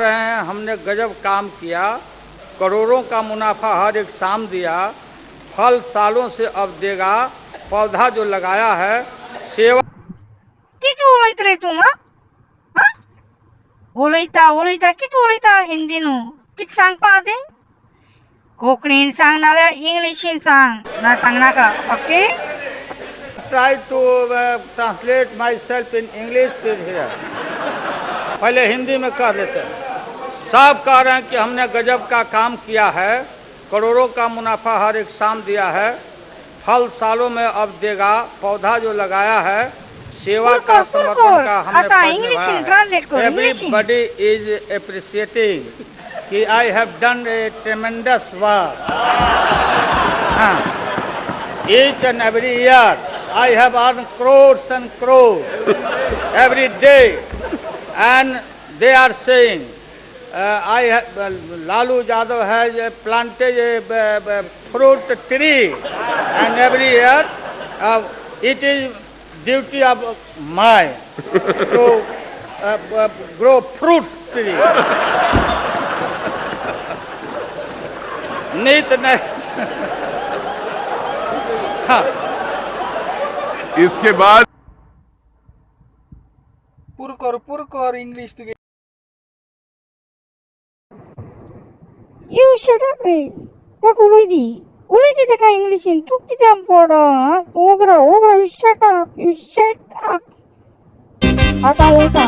रहे हैं हमने गजब काम किया, करोड़ों का मुनाफा हर एक शाम दिया, फल सालों से अब देगा, पौधा जो लगाया है सेवा। कितें उलयता रे तूं? आं, उलयता उलयता कितें उलयता हिंदी न्हू? कितें सांगपा तें कोंकणीन सांग नाल्यार इंग्लिशीन सांग, ना सांगनाका. Okay. Try to translate myself in English here. पहले हिंदी में कह लेते हैं। सब कह रहे हैं कि हमने गजब का काम किया है, करोड़ों का मुनाफा हर एक शाम दिया है, फल सालों में अब देगा, पौधा जो लगाया है, सेवा का पूर कर, पूर समर्पण कर. का हमने आता फर्ज इंग्लिशीन निभाया। ट्रान्सलेट कर, इंग्लिशीन. एवरीबॉडी is appreciating कि I have done a tremendous work. हाँ, each and every year I have earned crores and crores every day, and they are saying I have, Lalu Yadav has planted a fruit tree, and every year it is duty of mine to grow fruit tree. नीत नहीं, हाँ। इसके बाद पूर कर, पूर कर English तुगे. You shut up रे. ताका उलय दी, उलय दी ताका इंग्लिशीन. तूं कित्याक पड ओगरा ओगरा? You shut up, you shut up. आतां वयता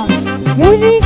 म्युजीक.